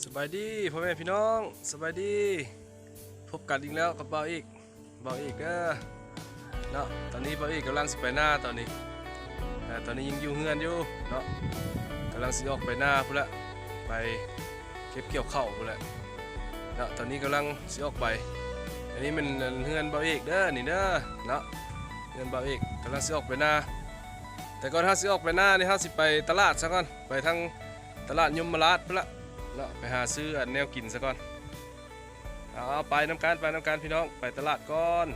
ສະບາຍດີພໍ່ແມ່ພີ່ນ້ອງ ສະບາຍດີ ພົບກັນອີກແລ້ວກັບບ່າວເອກ ບ່າວເອກເດີເນາະ. ຕອນນີ້ບ່າວເອກກຳລັງຊິໄປນາຕອນນີ້ ອາ ຕອນນີ້ຍັງຢູ່ເຮືອນຢູ່ເນາະ ກຳລັງຊິອອກໄປນາພຸ້ນລະ ໄປເກັບກ່ຽວເຂົ້າພຸ້ນແຫຼະເນາະ. ຕອນນີ້ກຳລັງຊິອອກໄປ ອັນນີ້ແມ່ນເຮືອນບ່າວເອກເດີນີ້ເດີເນາະ ເຮືອນບ່າວເອກກຳລັງຊິອອກໄປນາ. ແຕ່ກ່ອນເຮົາຊິອອກໄປນານີ້ ເຮົາຊິໄປຕະຫຼາດຊະກ່ອນ ໄປທາງຕະຫຼາດຍົມມະລາດພຸ້ນລະເນາະ ໄປຫາຊື້ອັນແນວກິນຊະກ່ອນ. ເອົາ ເອົາ ໄປນຳກັນ ໄປນຳກັນພີ່ນ້ອງ ໄປຕະຫຼາດກ່ອນ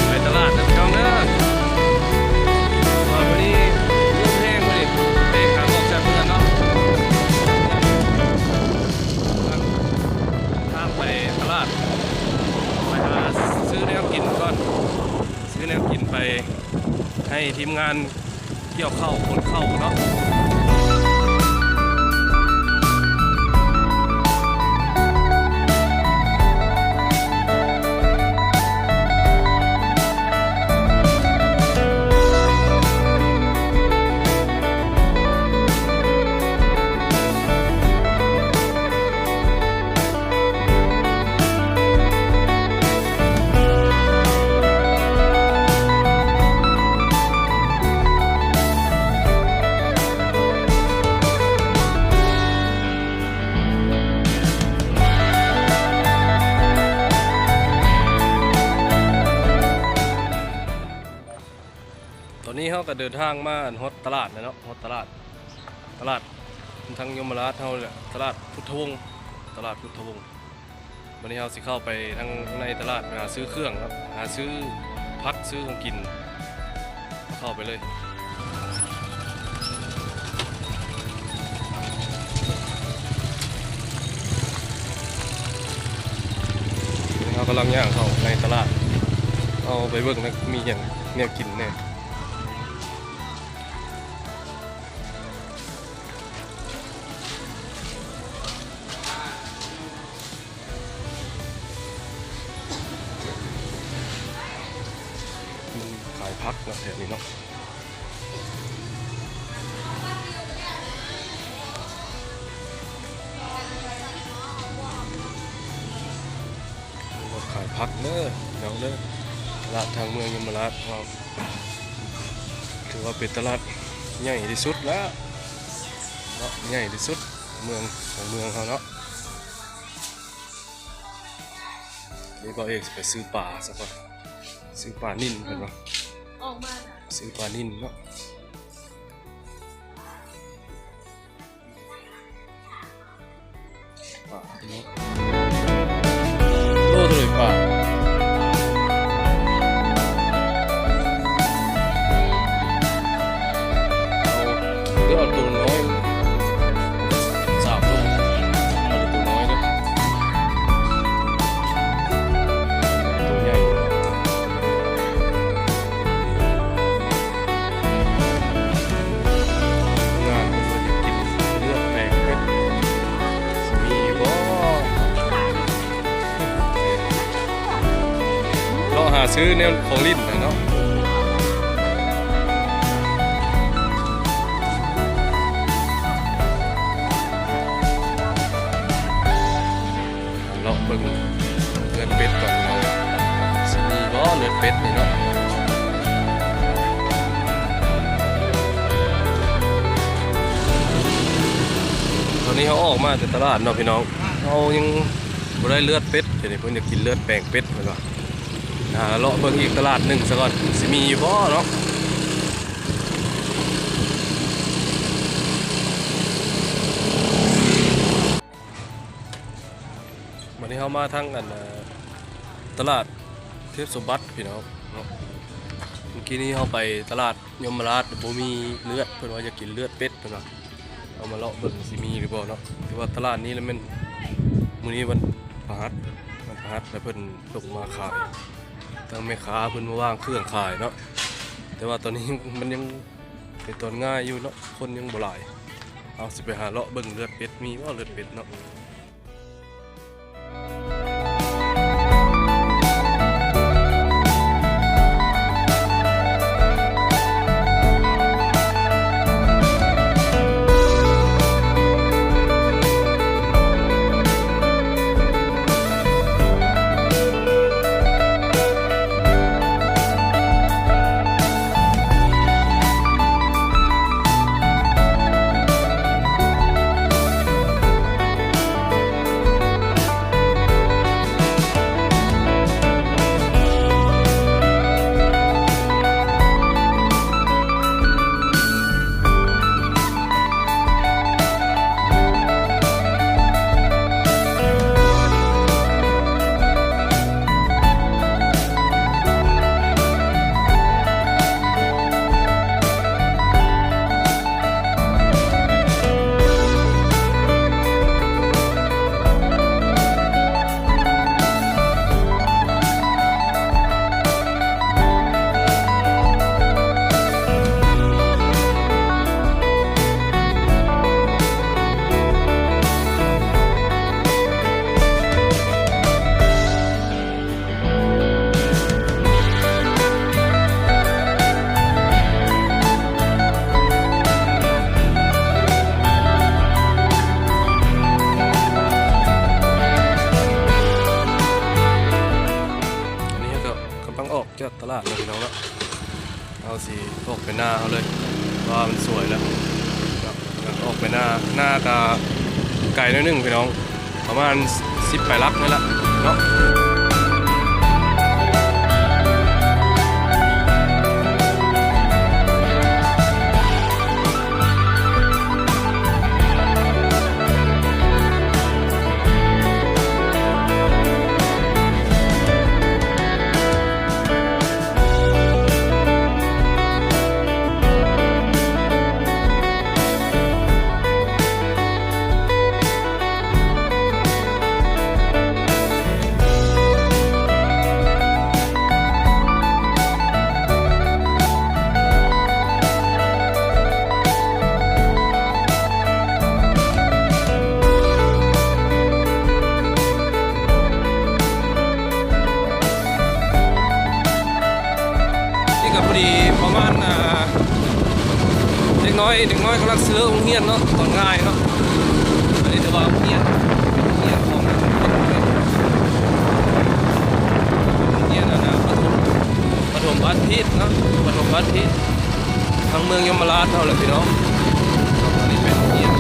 ໄປຕະຫຼາດນຳພີ່ນ້ອງເດີ. ວ່າມື້ນີ້ລົມແຮງມື້ນີ້ ເພກາອອກຈາກເຮືອນເນາະ ທາງໄປຕະຫຼາດ ໄປຫາຊື້ແນວກິນກ່ອນ ຊື້ແນວກິນໄປໃຫ້ທີມງານກ່ຽວເຂົ້າຂົນເຂົ້າເນາະ. ຕອນນີ້ເຮົາກໍເດີນທາງມາຮອດຕະຫຼາດແລ້ວເນາະ ຮອດຕະຫຼາດ ຕະຫຼາດທາງຍົມມະລາດເຮົາແຫຼະ ຕະຫຼາດພຸດທະວົງ ຕະຫຼາດພຸດທະວົງ. ວັນນີ້ເຮົາຊິເຂົ້າໄປທາງໃນຕະຫຼາດ ໄປຫາຊື້ເຄື່ອງເນາະ ຫາຊື້ຜັກ ຊື້ຂອງກິນ ເຂົ້າໄປເລີຍ. ເຮົາກຳລັງຍ່າງເຂົ້າໃນຕະຫຼາດ ເອົາໄປເບິ່ງນະ ມີຫຍັງແນວກິນແດ່. ມັນຂາຍຜັກເນາະ ແຖວນີ້ເນາະ ຂາຍຜັກເດີພີ່ນ້ອງເດີ. ຕະຫຼາດທາງເມືອງຍົມມະລາດເຮົາ ຖືວ່າເປັນຕະຫຼາດໃຫຍ່ທີ່ສຸດແລ້ວເນາະ ໃຫຍ່ທີ່ສຸດເມືອງ ຂອງເມືອງເຮົາເນາະ. ນີ້ບ່າວເອກຊິໄປຊື້ປາຊະກ່ອນ ຊື້ປານິນເພິ່ນວ່າ ອອກມານະ ຊື້ປານິນເນາະ ປາ ໂລເທົ່າໃດປາ? ເອົາ ເລືອກເອົາໂຕນ້ອຍ ສາມໂລ ເອົາແຕ່ໂຕນ້ອຍເດີ ໂຕໃຫຍ່ ງານເພິ່ນວ່າຢາກກິນເລືອດແປງເປັດ ຊິມີຢູ່ບໍ່? ເລາະຫາຊື້ແນວຂອງຫຼິ້ນນະເນາະ ເລາະເບິ່ງເລືອດເປັດກ່ອນເນາະ ຊິມີບໍ່ເລືອດເປັດນີ້ເນາະ. ຕອນນີ້ເຮົາອອກມາແຕ່ຕະຫຼາດເນາະພີ່ນ້ອງ ເຮົາຍັງບໍ່ໄດ້ເລືອດເປັດ ດຽວນີ້ເພິ່ນຢາກກິນເລືອດແປງເປັດເພິ່ນວ່າ ຫາເລາະເບິ່ງອີກຕະຫຼາດໜຶ່ງຊະກ່ອນ ຊິມີຢູ່ບໍ່ເນາະ. ບັດນີ້ເຮົາມາທາງອັນ ເອີ ຕະຫຼາດເທບສົມບັດພີ່ນ້ອງເນາະ ເມື່ອກີ້ນີ້ເຮົາໄປຕະຫຼາດ ຍົມມະລາດບໍ່ມີເລືອດ ເພິ່ນວ່າຢາກກິນເລືອດເປັດເພິ່ນວ່າ ເຮົາມາເລາະເບິ່ງຊິມີຫຼືບໍ່ເນາະ. ແຕ່ວ່າຕະຫຼາດນີ້ລະແມ່ນ ມື້ນີ້ວັນພະຫັດ ວັນພະຫັດ ແລ້ວເພິ່ນລົງມາຂາຍ ທາງແມ່ຄ້າເພິ່ນມາວາງເຄື່ອງຂາຍເນາະ. ແຕ່ວ່າຕອນນີ້ມັນຍັງເປັນຕອນງາຍຢູ່ເນາະ ຄົນຍັງບໍ່ຫຼາຍ. ເຮົາຊິໄປຫາເລາະເບິ່ງເລືອດເປັດ ມີບໍ່ເລືອດເປັດເນາະ. ຈອດຕະຫຼາດເນາະພີ່ນ້ອງເນາະ. ເຮົາຊິອອກໄປນາເຮົາເລີຍ ວ່າມັນສວຍແລ້ວເນາະ. ອອກໄປນາ ນາກະໄກໜ້ອຍໜຶ່ງພີ່ນ້ອງ ປະມານສິບປາຍຫຼັກນີ້ແຫຼະເນາະ. ນີ້ກໍພໍດີປະມານ ອ່າ ເດັກນ້ອຍ ເດັກນ້ອຍກຳລັງຊິເລີກໂຮງຮຽນເນາະ ຕອນງາຍເນາະ. ອັນນີ້ຖືວ່າໂຮງຮຽນ ໂຮງຮຽນຂອງເດັກນ້ອຍ ໂຮງຮຽນອັນນ່າ ປະຖົມ ປະຖົມພາທິດເນາະ ປະຖົມພາທິດ ທາງເມືອງຍົມມະລາດເຮົາແຫຼະພີ່ນ້ອງ. ອັນນີ້ເປັນໂຮງຮຽນ.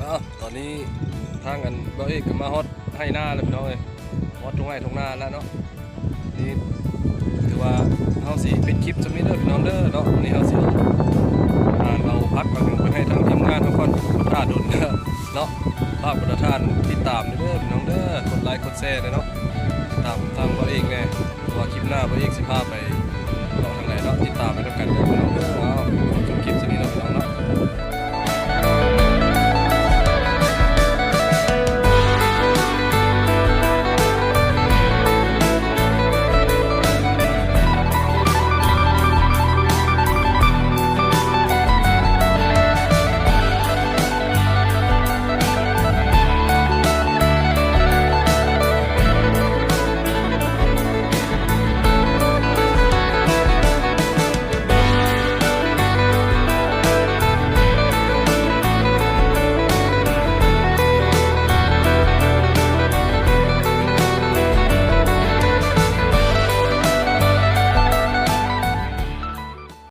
ອ້າວ ຕອນນີ້ທາງອັນ ບ່າວເອກກໍມາຮອດໄຮ່ນາແລ້ວພີ່ນ້ອງເອີຍ ຮອດທົ່ງໄຮ່ທົ່ງນາແລ້ວເນາະ. ນີ້ຖືວ່າເຮົາຊິປິດຄລິບສ່ຳນີ້ເດີພີ່ນ້ອງເດີເນາະ. ມື້ນີ້ເຮົາຊິຫາເອົາຜັກເອົາຫຍັງໄປໃຫ້ທາງທີມງານເຮົາກ່ອນ ຖ້າດົນເດີເນາະ. ຝາກບັນດາທ່ານຕິດຕາມເດີພີ່ນ້ອງເດີ ກົດໄລກົດແຊເດີເນາະ.